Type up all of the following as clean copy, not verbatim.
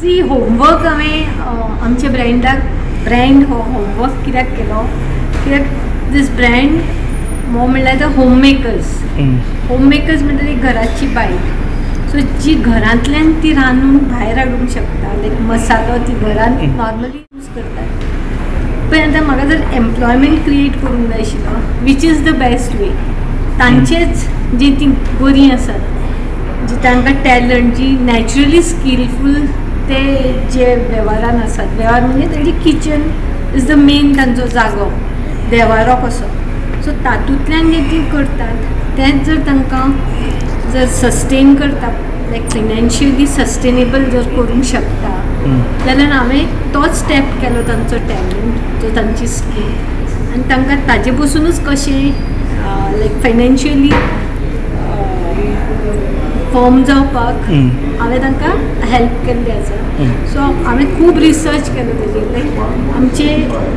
C homework हांवें आमच्या ब्रँडाक brand हो होमवर्क कित्याक केलो, कित्याक दीस ब्रँड हो म्हणल्यार the home makers. Home makers म्हणल्यार एक घराची बायल, सो जी घरांतल्यान ती रांदून भायर हाडूंक शकता, लायक मसालो ती घरांत नॉर्मली यूज करतात. पण आतां म्हाका जर एम्प्लॉयमेंट क्रिएट करूंक जाय आशिल्लो, which is the best way, तांचेच जी ती बरीं आसात, जी तांकां टॅलंट, जी नॅचरली स्किलफूल ते जे वेव्हारान आसात, वेव्हार म्हणजे तेजी किचन is the main तांचो जागो, देवारो कसो, सो तातूंतल्यान जे ती करतात तेंच जर तांकां जर सस्टेन करता, लायक फायनान्शियली सस्टेनेबल जर करूंक शकता जाल्यार हांवें तोच स्टेप केलो, तांचो टॅलंट जो तांची स्कील आनी तांकां ताजे पसुनूच कशें लायक फायनान्शियली फॉर्म जावपाक हांवें तांकां हेल्प केल्ली आसा. सो हांवें खूब रिसर्च केलो तेजेर, लायक आमचे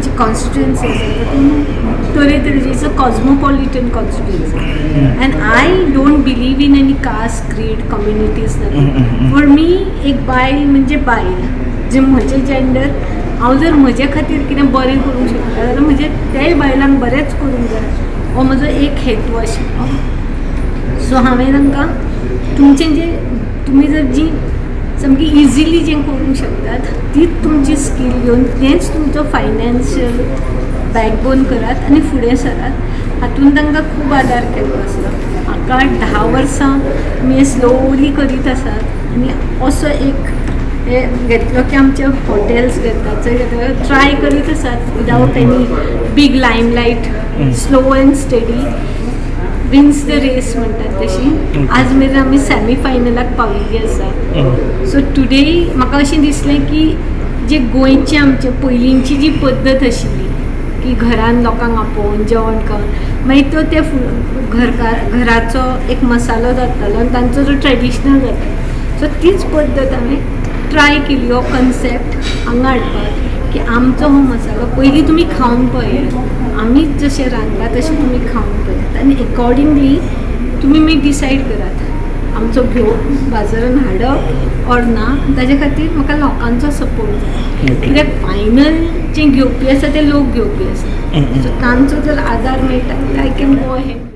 जे कॉन्स्टिट्युएन्सी आसा तातूंत तरेतरेची, it's a cosmopolitan constituency and I don't believe in any caste, creed, communities. For me एक बायल म्हणजे बायल, जे म्हजें जेंडर, हांव जर म्हजे खातीर कितें बरें करूंक शकता जाल्यार म्हजे तेय बायलांक बरेंच करूंक जाय, हो म्हजो एक हेतू आशिल्लो. सो हांवें तांकां तुमचें जे तुमी जर जी सामकी इजिली जें करूंक शकतात तीच तुमची स्कील घेवन तेंच तुमचो फायनान्शियल बॅकबोन करात आनी फुडें सरात. हातून तांकां खूब आदार केल्लो आसलो. म्हाका 10 वर्सां आमी स्लोली करीत आसात आनी असो एक हे घेतलो की आमचे हॉटेल्स घेतात, चड घेतात, ट्राय करीत आसात without any big limelight, slow and steady wins the race म्हणटात तशी. आज मेरेन आमी सेमी फायनलाक पाविल्ली आसा. सो टुडे म्हाका अशें दिसलें की जे गोंयचे आमचे पयलींची जी पद्दत आशिल्ली की घरान लोकांक आपोवन जेवण करून मागीर तो ते घराचो एक मसालो जातालो आनी तांचो जो ट्रेडिशनल जाता, सो तीच पद्दत हांवें ट्राय केली हो कन्सेप्ट हांगा हाडपाक की आमचो हो मसालो पयलीं तुमी खावन पळयात, आमी जशें रांदला तशें तुमी खावन पळयात आनी एकॉर्डिंगली तुमी मागीर डिसायड करात आमचो घेवन बाजारान हाडप ऑर ना. ताजे खातीर म्हाका लोकांचो सपोर्ट जाय, कित्याक फायनल जे घेवपी आसा ते लोक घेवपी आसा, सो तांचो जर आदार मेळटा I can go ahead.